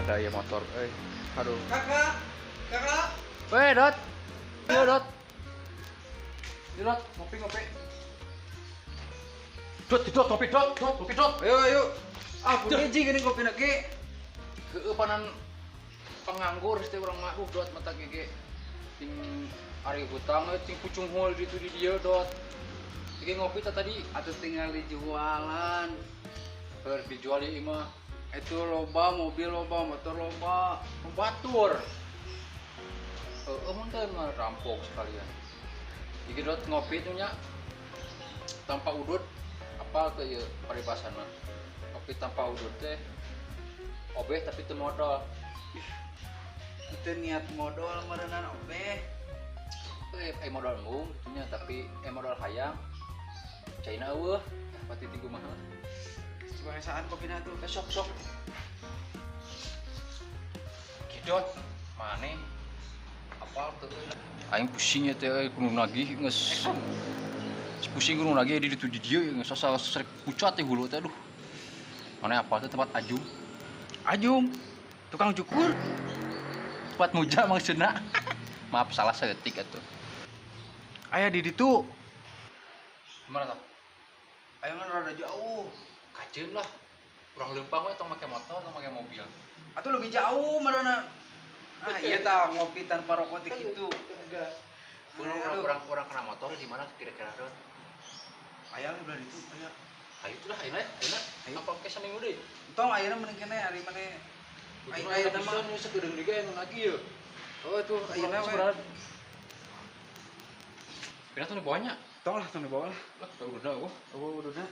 Ada ya motor euy. Aduh. Kakak, kakak. Weh, Dot. Yo, Dot. Yo, Dot, ngopi ngopi. Dot, Dot, ngopi, Dot, Dot, ngopi, Dot. Ayo, ayo. Ah, pun hiji geuning kopi na ge. Heueuh panan penganggur teh urang mah Dot mata gege. Ting ari hutang we ting pucung hul ditu di dieu, Dot. Iki ngopi teh tadi Atuh tinggal dijualan. Heur dijual ieu mah. Itu loba mobil loba motor loba. Batur. Heeh mun teh mah rampok sekalian. Iki Dot ngopi tuh nya tanpa udut apa teh ieu paribasan mah. Ngopi tanpa udut teh obeh tapi teu modal. Itu niat modal meureunan obeh. Modal embung kitu nya tapi modal hayang. Caina eueuh, pati ti kumaha. Coba ngesaan kopina tuh. Sok sok. Kidot maneh apal teu euy. Aing pusing ya teh euy kudu nagih geus. Pusing kudu nagih di ditu di dieu geus asa srek pucat teh hulu teh aduh. Maneh apal teh tempat Ajum. Ajum, tukang cukur. Tempat muja maksudna. Maaf salah saeutik atuh. Aya di ditu. Gimana tah? Aya mah rada jauh. Kajeun lah. Urang leumpang we tong make motor, tong make mobil. Atuh lebih jauh meureunan. Ah iya tah ngopi tanpa rokok teh kitu. Urang kena motor di mana kira-kira Dot? Aya lah belah ditu, aya. Ayo tuh lah, ayeuna, ayeuna. Apa ke saminggu deui? Tong ayeuna mending keneh ari maneh. Ayeuna mah nu sakedeung deui ge anu lagi ye. Oh tuh ayeuna we. Pira tuh dibawanya? Tong lah, tong dibawa lah. Lah, tong udah eueuh. Oh, udah.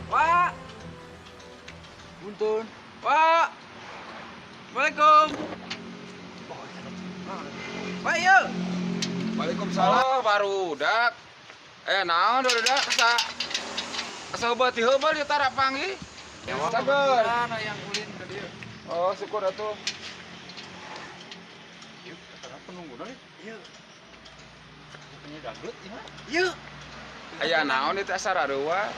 Pak. Buntun. Pak. Assalamualaikum. Pak, yuk. Waalaikumsalam. Oh, barudak. Naon barudak asa asa heubeut heubeut ieu tara panggih. Sabar. Yang ulin ke dieu. Oh, syukur atuh. Yuk, karena penungguna Yuk. Punya dangdut ieu mah. Yuk. Aya naon ieu teh asa rareuwa.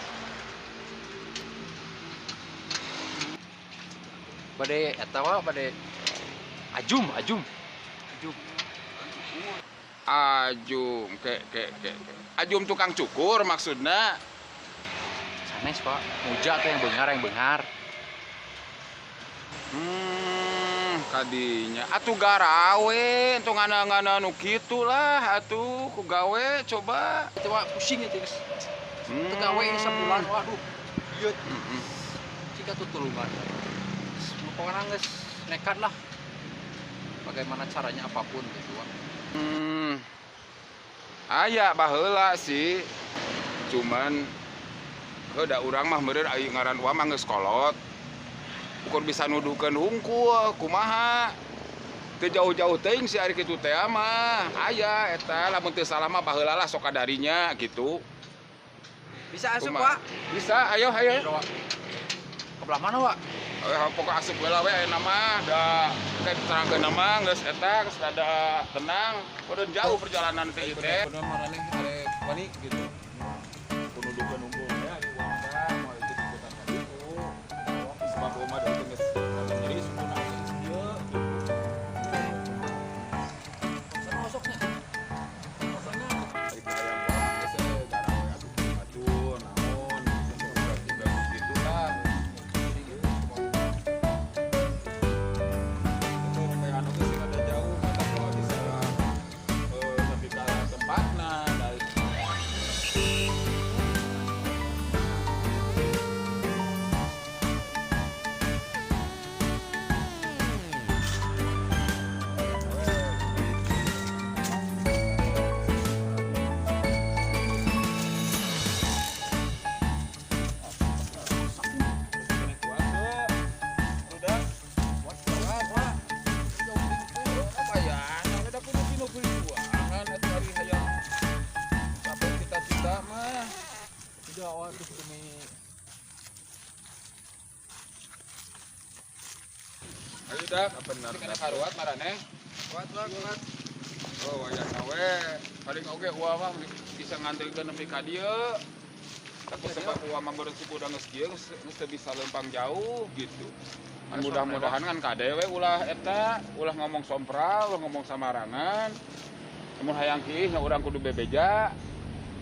Bade eta wa bade Ajum, Ajum. Ajum. Ajum, ke ke ke. Ajum tukang cukur maksudna. Sanes, Pak. Muja teh yang benghar, yang benghar. Kadinya. Atuh garawe, entung ngana-ngana nu kitu lah atuh ku gawe coba. Itu Pak pusing ya geus. Teu gawe ini sabulan, waduh. Ieu. Cika tutulungan. Pokoknya geus nekat lah. Bagaimana caranya apapun gitu, Pak. Aya baheula sih. Cuman heuh da urang mah meureun aya ngaran uang mah geus kolot. Ukur bisa nuduhkeun hungkul kumaha. Teu jauh-jauh teuing si ari kitu teh mah. Aya eta lamun teu salah mah baheula lah sok kadarinya gitu. Bisa asup, Kumaha? Pak? Bisa, ayo ayo. Ke belah mana, Pak? Pokok asup heula we ayeuna mah da kayak diterangkeun mah geus eta geus rada tenang. Udah jauh perjalanan teh ieu teh. Kudu maraneh arek wani gitu. Kunuduhkeun unggul teh ari uang teh moal ikut-ikutan ka ditu. Sebab mah da geus rada nyeri sukuna ieu gitu. Sana masuknya. Masanya ari ka hayang urang geus jarang we asup bacur naon gitu lah. Itu kayak anu geus rada jauh mata kalau bisa nepi ka tempatna dari Udah waduh demi Ayo dak, bener kana karuat maraneh. Kuat kuat. Oh, wayahna we. Paling oge uwa mah bisa nganterkeun nepi ka dieu. Tapi sebab uwa mah beureut suku udah geus kieu geus teu bisa lempang jauh gitu. Mudah-mudahan kan kade we ulah eta, ulah ngomong sompral, ulah ngomong samarangan. Mun hayang kieu nya urang kudu bebeja.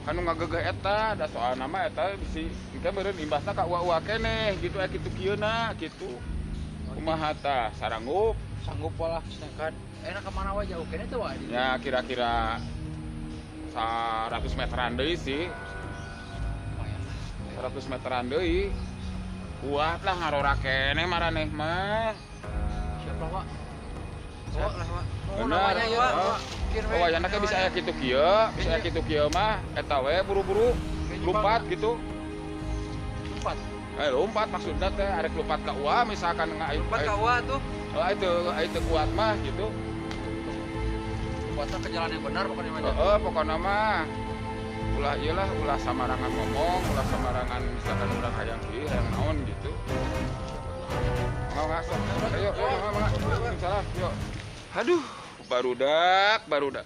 Kan nu ngagegeh eta, da soalna mah eta bisi engke meureun imbasna ka uwa-uwa keneh gitu aya kitu kieuna gitu. Kumaha tah saranggup? Sanggup lah nekat. Enak kemana wae jauh kene tuh wae. Ya kira-kira 100 meteran deui sih. Lumayan lah. 100 meteran deui. Kuat lah ngarora keneh maraneh mah. Siap lah, Wak. Siap lah, Wak. Bener. Namanya ya, Wak. Oh, wayahna ge bisa aya kitu kieu, bisa aya kitu kieu mah eta we buru-buru lompat gitu. Lompat. Lompat maksudna teh arek lompat ka uwa misalkan lompat ka uwa tuh. Oh, itu kuat mah gitu. Kuatnya ke jalan yang benar pokoknya mah. Heeh, pokokna mah ulah ieu lah, ulah samarangan ngomong, ulah samarangan misalkan urang hayang kieu, hayang naon gitu. Mau ngasok. Ayo, ayo, mangga. Salam, yuk. Aduh, barudak.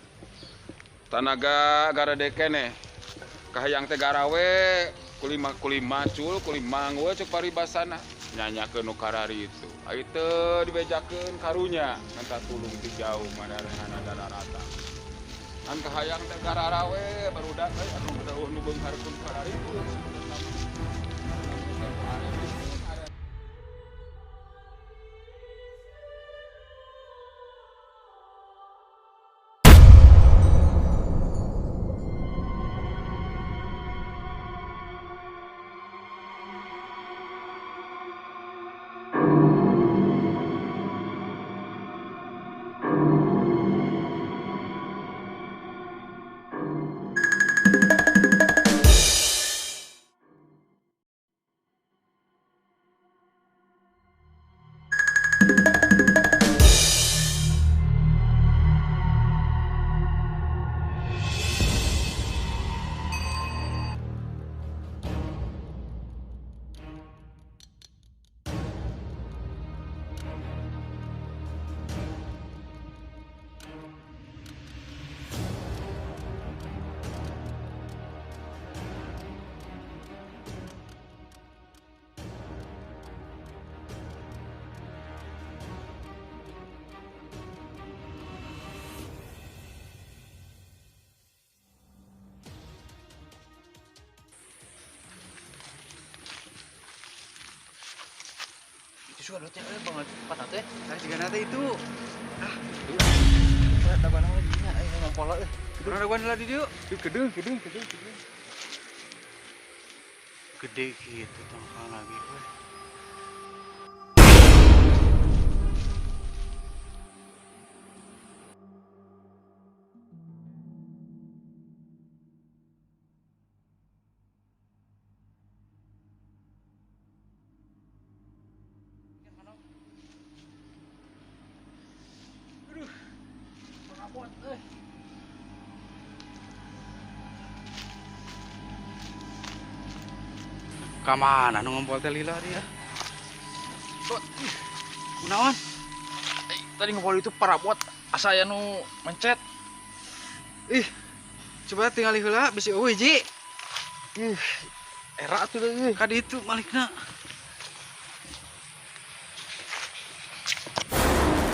Tanaga garede keneh. Kahayang teh garawe kulima macul, kulima we cek paribasana. Nyanyakeun nu karari itu. Ai teu dibejakeun karunya, minta tulung ti jauh madarehanna dararata. Kan kahayang teh gararawe barudak euy anu eueuh nu beungharkeun karari itu. Itu suka dotnya euy banget patah teh. Tah jigana teh itu. Ah. Iya. Dagoan lagi nya euy ngompola euy. Urang dagoan heula di dieu. Gede. Gede gitu tongkol lagi euy. Kamana nu ngompol teh lila dia? Dot. Kunaon? Tadi ngompol itu parabot asa aya nu mencet. Ih. Coba tingali heula bisi eueuh hiji. Ih. Era atuh euy. Ka ditu malikna.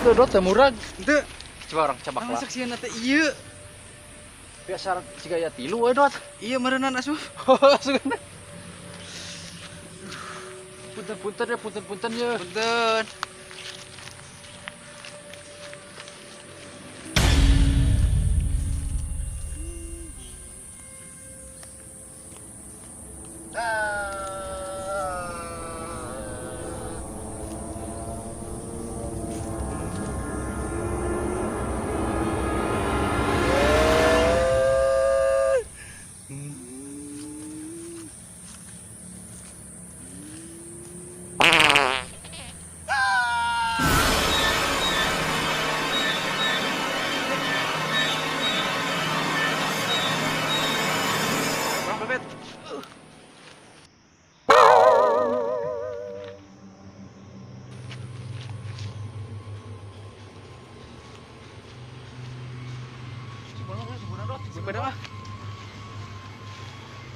Teu dot teu murag. Henteu. Coba orang cabak lah. Saksian teh ieu. Biasa siga aya tilu we dot. Iya meureunan asuh. Asuh. Punten-punten ya, punten-punten ya. Punten. Sepeda mah.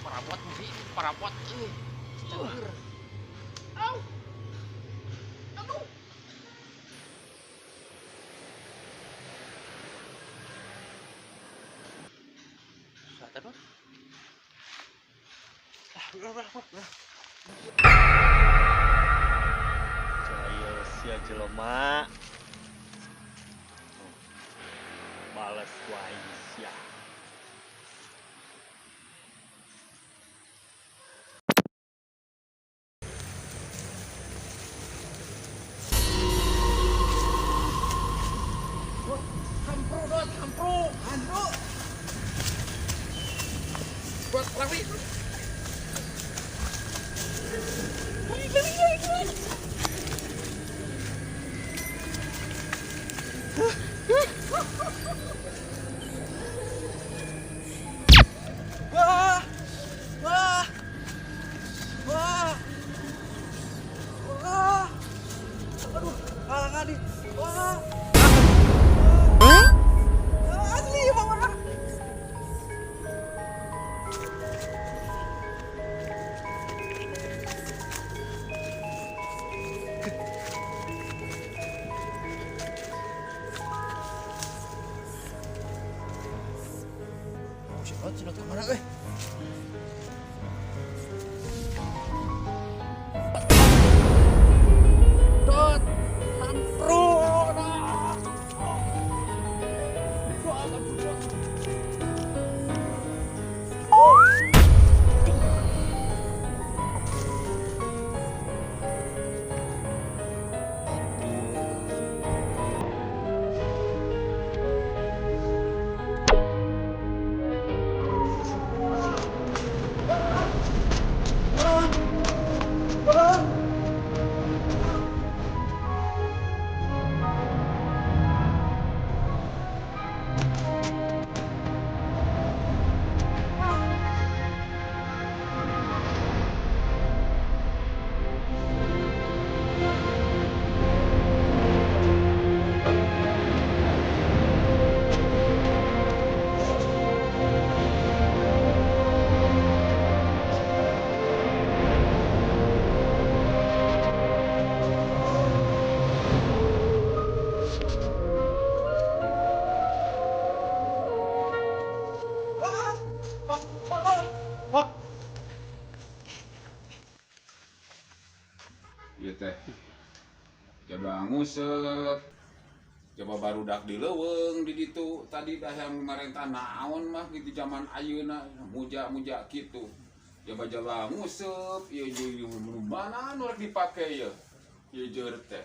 Parabot mesti parabot euy. Cager. Au. Aduh. Susah terus. Ah, udah. Ayo sia jelema. Balas wae sia. Hampro dot, hampro. Hampro. Buat lari. Lari. Wah! Wah! Wah! Wah! Aduh, halangan nih. Wah! Wah! Asli, Pak. Oh, sinot kemana euy? Dot, hampro, dot. Dot, hampro, dot. Ieu teh. Coba nguseup. Coba barudak di leuweung di ditu tadi dah yang marentah naon mah gitu zaman ayeuna muja-muja kitu. Jaba-jaba nguseup ieu jeung mana nu rek dipake ieu. Ieu jeur teh.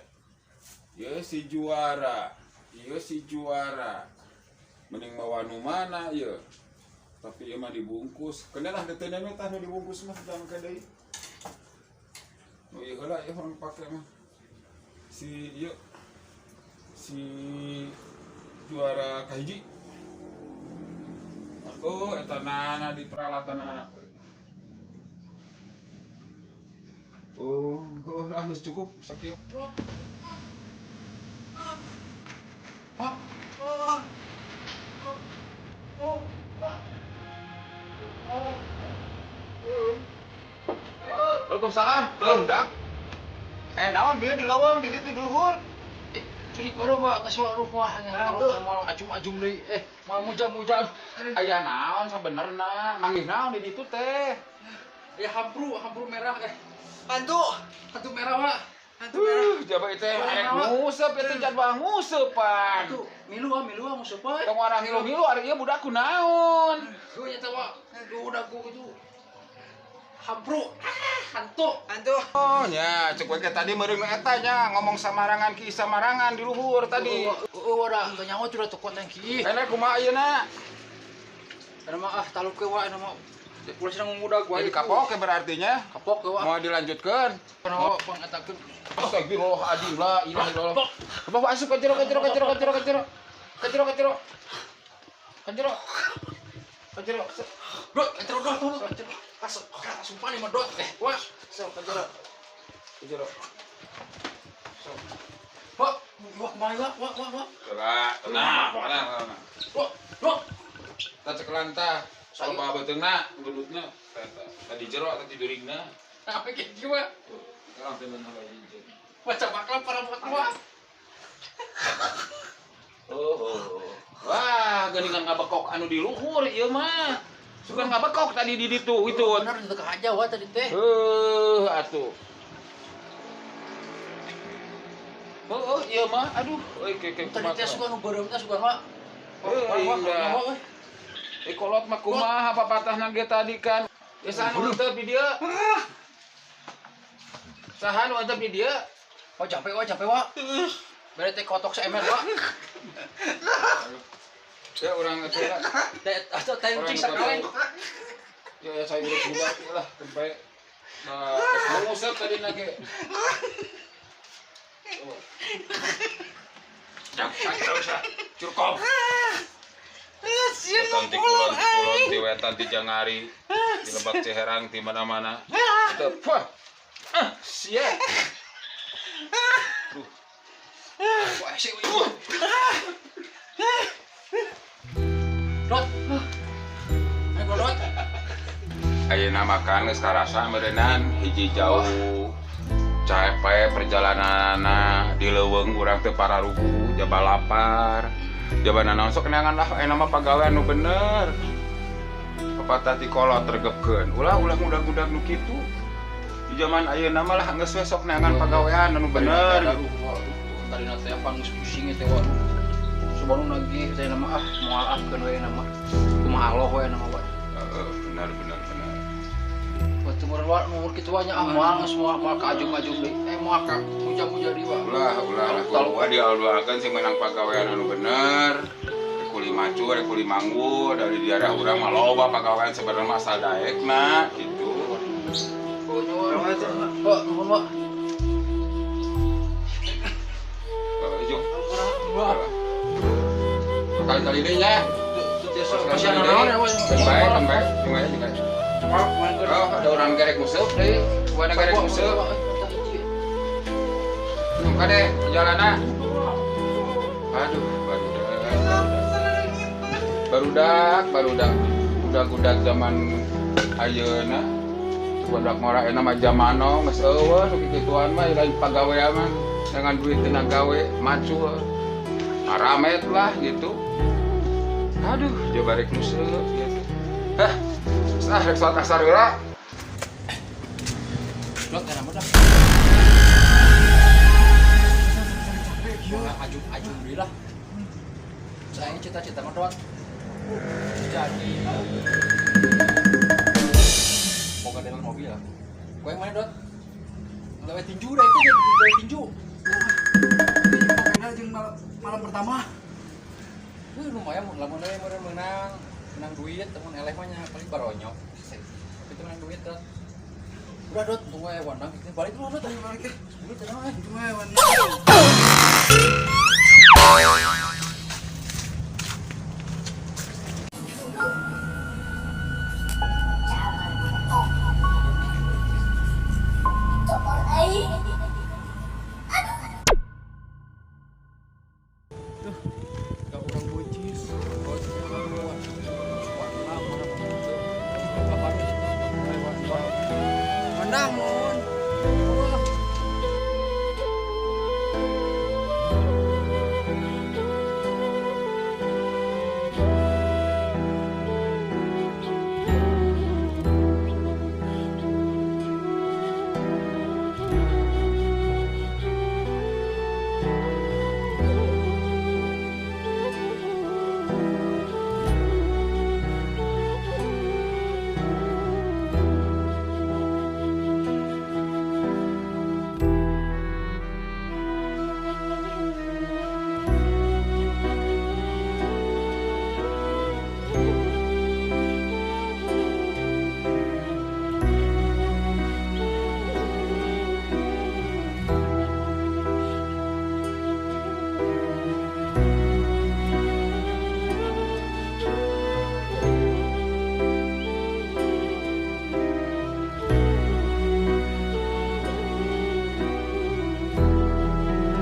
Ieu si juara. Ieu si juara. Mending mawa nu mana ieu. Tapi ieu mah dibungkus. Keun lah deteuna mah tah nu dibungkus mah jang ke deui. Oh iya heula ieu urang pake mah. Si ieu si juara kahiji. Oh, eta nana di peralatanana. Oh, ah geus cukup sakieu. Waalaikumsalam. Belum dak. Naon bieu di lawang di ditu di luhur. Curi baru pak ke suara rumah mau acum-acum deui mau muja-muja. Aya naon sabenerna? Manggih naon di ditu teh? Ya hampru merah Hantu. Hantu merah pak. Hantu merah. Jaba itu rek nguseup eta jadwal nguseupan. Hantu milu ah nguseup we. Tong warang ngilu-ngilu ari ieu budak ku naon? Duh nya teh pak. Duh udah ku itu. Hampru. Hantu. Hantu. Oh nya, cek we tadi meureun eta nya ngomong samarangan ki samarangan di luhur tadi. Eueuh udah teu nyaho sudah toko tangki. Kene kumaha ayeuna? Eta mah ah taluk we eta mah. Ulah sedang muda gua. Jadi kapok ya berartinya. Kapok we. Mau dilanjutkeun? Kenapa pangetakeun? Astagfirullahaladzim la ilaha illallah. Bapak asup ke jero ke jero ke jero ke jero ke jero. Ke jero ke jero. Ke jero. Ke jero. Dot, ke jero dot, ke jero. Masuk, sumpah nih mah dot. Wah, Sok ke jero. Ke jero. Sok. Wah, wah, wah, wah, wah, wah. Tenang, tenang, tenang. Wah, wah. Tah cekelan tah. Soal beuteungna, gendutna. Tadi jero atau tiduringna. Apa kayak gimana? Sekarang teh beunang hiji. Baca bakal para tua. Oh. Wah, geuningan ngabekok anu di luhur ieu mah. Sugan ngabekok tadi di ditu itu. Bener itu aja wah tadi teh. Heuh, atuh. Oh, iya mah, aduh, euy keke Tadi teh sugan nu beureum teh sugan mah. Heuh, eh kolot mah kumaha papatahna ge tadi kan. Ya saha nu teu di dieu? Saha nu teu di dieu? Oh capek wah, capek wah. Bere teh kotok seemer wah. Ya urang atuh lah. Teh atuh teh ucing sakaleng. Ya saya urut budak lah tempe. Nah, ngusep tadi na ge. Curkom. Wetan ti kulon, ti wetan ti Jangari, ti Lebak Ciherang, ti mana-mana. Itu, wah, ah, sia. Duh. Wah, sih, Dot. Ayo Dot. Ayeuna makan geus karasa meureunnan hiji jauh. Capek perjalananna di leuweung urang teu pararugu, jaba lapar. Jaba nanaon sok neangan lah ayeuna mah pagawean nu bener. Pepatah ti kolot regepkeun. Ulah ulah ngudag-ngudag nu kitu. Di zaman ayeuna mah lah geus we sok neangan pagawean anu bener gitu. Tadina teh apa geus pusing teh waduh. Subanu nagih teh nama ah moal ah keun we nama. Kumaha Allah we nama wae. Heeh, benar benar benar. Waktu umur kitu nya ah moal geus moal moal ka ajung-ajung deui. Eh moal ka muja-muja deui wa. Ulah ulah lah kudu dialdoakeun sing menang pagawean anu bener. Rek kuli macu, rek kuli manggu, dari daerah urang mah loba pagawean sebenarnya mah asal daekna gitu. Oh nyawa. Pak, nuhun Pak. Juk. Kali-kali deui nya. Kasihan naon ya, Baik, baik, baik, baik. Oh, ada orang gerek musuh deui. Ada gerek musuh. Buka deh perjalanan. Aduh, barudak. Barudak, budak-budak zaman ayeuna. Budak ngora enak mah zamano geus eueuh nu kikituan mah lain pagawean mah dengan duit tenaga gawe macu. Aramet lah gitu. Aduh, coba rek musuh gitu. Hah. Ah, rek salat asar heula. Dot, enak mah dah. Ajung-ajung deui lah. Saya cita-cita mah Dot. Jadi boga dalam mobil lah. Kau yang mana Dot? Gawe tinju dah itu gawe tinju. Kenal jeung malam pertama. Lumayan lamun deui meureun menang duit, temun eleh mah nya paling baronyok. Tapi itu menang duit Dot. Udah Dot, tunggu ya wandang kita balik dulu Dot. Balik deh. Duit tenang eh. Tunggu ya wandang. Wandang.